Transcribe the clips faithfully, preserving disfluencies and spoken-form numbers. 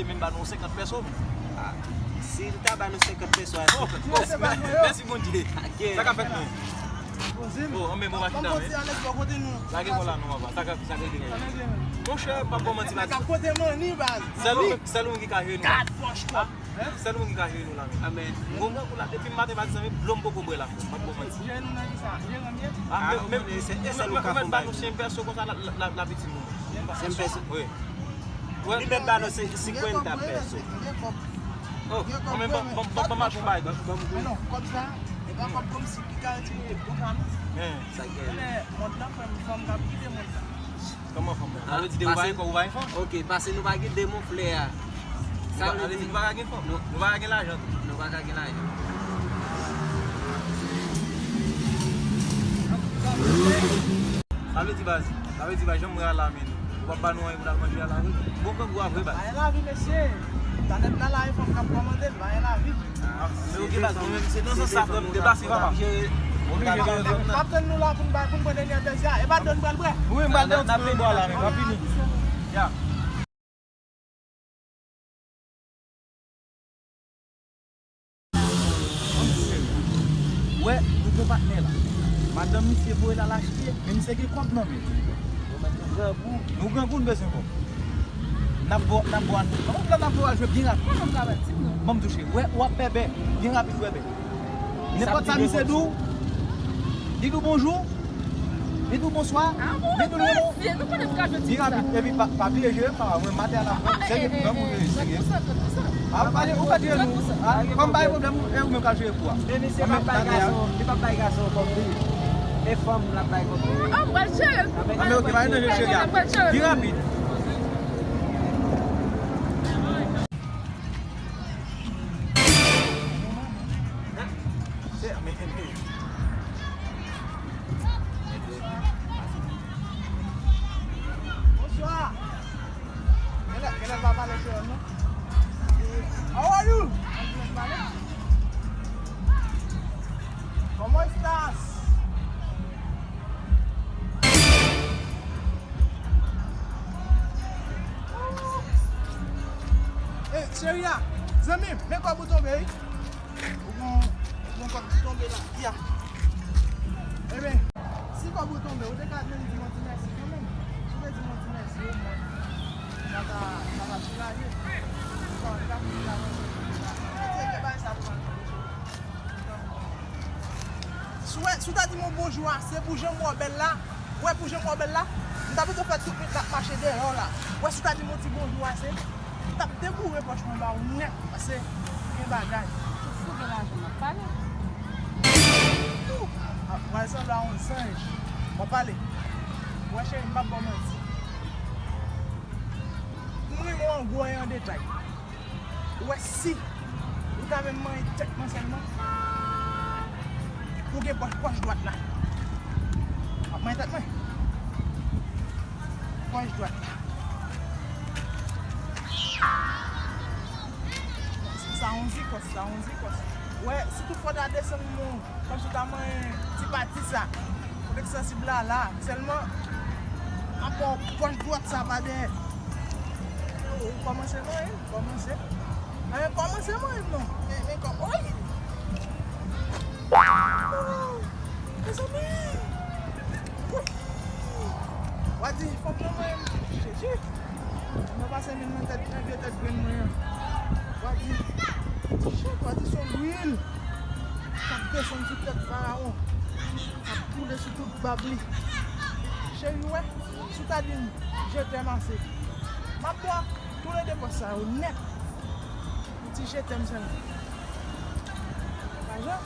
mesye, menm ba nou senkant pèso. Ah, si l ta ba nou senkant pèso a, oh, oh, mèsi Bondye. Sa k ap fèt, non? Oh, anben, bon, pa chita, men. Lage kò la, non, papa. Sa k ap, sa k ap fèt? Monchè, m p ap ba w manti, baz. Sèl ou, sèl ou menm ki ka jere nou. Sèl ou menm ki ka jere nou la, men. Amèn. M gon grangou la, depi maten, pa di zanmi, dlo m poko bwè la, frè. M p ap ba w manti. Jere nou nan kisa? Jere m ye? Ah, men, men, se, se sèl ou ka fè m ba nou senk pèso konsa, l ap, l ap, l ap itil nou. Senk pèso? Wi. Li menm ba nou senk, senkwanta pèso. Oh, mwen, ban, ban, ban, ban m al fè yon bagay, ban m. Men non, kòb sa, e pa kòb kòmsi ki ka retire bon jan, non. Men. Sa gen. Mond lan, frè m, fanm k ap gide mond lan. Kòman fanm nan? Sa vle di ou pa gen fanm, ou pa gen fanm? Ok, paske nou pa gen demon flè a. Sa vle di nou pa ka gen fanm? Nou pa ka gen lajan tou. Nou pa ka gen lajan. Sa vle di baz, sa vle di baz, jan mwen a la, men ou p ap ba nou anyen pou n al manje a la, wi. Bon, grangou a vre, baz. Anyen lavi, mesye. Planèt la la, e fanm k ap kòmande l, anyen lavi. Ah, men ok, baz, mwen menm, se nan sans sa, frè m, deplase, papa. M ap tann nou la pou n bay, pou n pran dènyè pèsi a. E pa dlo n pral bwè. Wi, m pral dèyè yon ti bò la, men m ap vini. Ya. Wè, nou gon patnè la. Madanm misye voye l al achte, men misye gen kòb nan men l. Nou grangou, nou bezwen kòb. N ap bo, n ap bo a nou. Kòman plan n ap bo a jwe byen rapid? Ban m touche. Wè, w ap bèbè. Byen rapid, bèbè. Nenpòt sa misye di w, li di w bonjou, li di w bonswa, li di w non. Byen rapid. Epi pa, pa bliye jwe, pa, mwen maten a la, serye, grangou, serye. A, ou pa, ou pa jere nou. A, kòm pa gen pwoblèm, e ou menm k ap jere kou a. Men misye p ap bay gason, li p ap bay gason kòb li. E fanm l ap bay kòb li. Ah, m pral jere l. Ah, men ok, pa gen danje, cheri a. Byen rapid. Bonswa. Genlè, genlè l pa pale kreyòl, non. How are you? ¿Cómo estás? Eh, cheri a, zanmi m, men kòb ou tonbe, wi. Ou gon, ou gon kòb ki tonbe la. Ya. Ebyen, si kòb ou tonbe, ou te ka vin di m yon ti mèsi kanmenm. Si w te di m yon ti mèsi, omwen, sa ta, sa ta soulaje. Sa ta fè m avanse. Mwen te gen bagay sa pou mwen tonbe, cheri. Si w ta di m yon bonjou ase pou jan m wè w bèl la, wè pou jan m wè w bèl la, m ta plito fè tout nèt la ap mache dèyè w la. Wè si w ta di m yon ti bonjou ase, m t ap deboure pòch mwen ba w nèt, paske gen bagay. Ou fou gen lajan, m ap pale. Ou ap pral sanble a yon zanj. W ap pale. Wè cheri, m p ap ba w manti. M renmen w an gwo e an detay. Ou wè si ou ta menm manyen tèt mwen sèlman, ou gen pòch, pòch dwat la. W ap manyen tèt mwen. Pòch dwat la. Sa yon zikòs, sa yon zikòs. Ou wè, si tout fwa w ta desann mwen, kòmsi w ta manyen ti pati sa. Kote k sansib la, la. Sèlman, apò pòch dwat sa pa dèyè. Ou kòmanse manyen, ou kòmanse. Anyen kòmanse manyen m non. Men, men kò, oy! Mezanmi! Oy! W a di, fòk nan manyen m. Jezi! Mwen pase men nan tèt, nan vye tèt grenn mwen an. W a di, chèt, w a di se yon lwil k ap desann sou tèt farawon, k ap koule sou tout bab li. Cheri, w wè, si w ta di m, je t'aime ase, m ap ba w toulede pòch sa yo nèt. Yon ti je t'aime sèlman. Pa jan?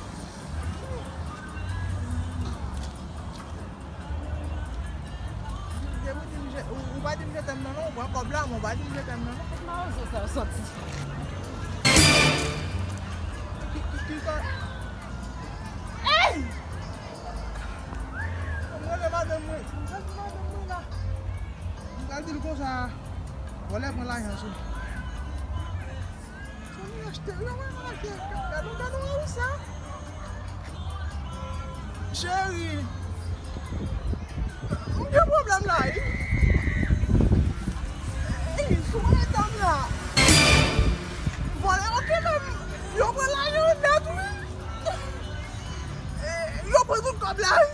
Depi w di m je, ou, ou pa di m je t'aime nan non, ou pran kòb la, men ou pa di m je t'aime nan non. Kot mawozo sa yo soti? Ki, ki, ki sa? Ey! Mwen rele madanm mwen, mwen rele madanm mwen la. Mwen pral di l konsa, vòlè pran lajan sou li. Sa mwen achte, yo mwen achte. Gade, gade, gade, gade sa. Cheri. M gen pwoblèm la, wi. Ey, sou mwen etan m la. Vòlè, ok, men yo pran lajan nèt, wi. Ey, yo pran tout kòb la, wi.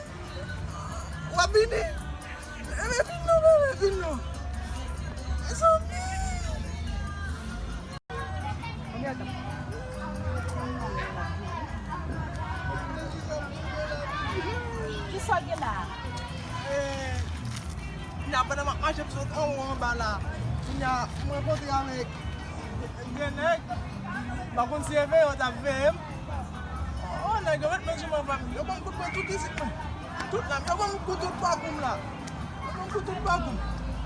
W ap vini? Ebyen, vin non, bebe, vin non. Mezanmi! Kisa w gen la? Eh, kounya, pandan m ap mache, m sot anwo anba la. Kounya, m rankontre avèk de nèg. M pa konn si se veye yo t ap veye m. Oh, nèg yo met men sou mwen, frè m. Yo ban m kout pwen tout isit, mwen. Tout la, yo ban m kout tout pakou m la. Yo ban m kout tout pakou m.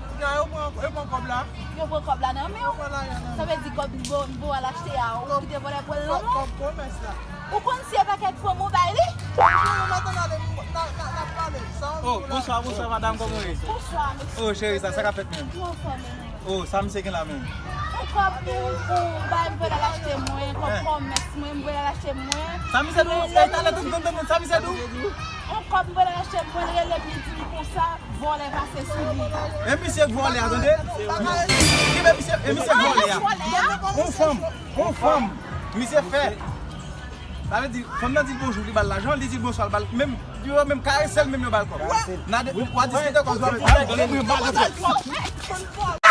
Kounya yo pran, yo pran kòb la. Yo pran kòb la nan men w. Yo pran lajan nan men m. Sa vle di kòb m vo-, m voye al achte a, ou kite vòlè pran l nan men w. Kòb, kòb komès la. Ou konn si e pakèt pwòm ou bay li? Cheri, m ap tann ale, n a, n a, n a pale. Sa w di la. Oh, bonswa, bonswa, madanm, kòman w ye? Bonswa, mesye. Oh, cheri, sa, sa k ap fèt menm? Mwen anfòm, e mwen? Oh, sa misye gen la menm? Yon kòb pou, pou bay m voye al achte mwen, kòb kòmès mwen, m voye al achte mwen. Sa misye di w? Ey, talè, tann, tann, tann, sa misye di w? Yon kòb m voye al achte mwen, l rele m, li di m konsa, vòlè pase sou li. E misye k vòlè a, tande? Ki men misye, e misye k vòlè a? Yon fanm, yon fanm, misye fè. Sa vle di, fanm nan di l bonjou, li ba l lajan, li di l bonswa, l ba l, menm, yo menm karese l, menm yo ba l kòb. N a de, w a diskite kòb, w a diskite kòb.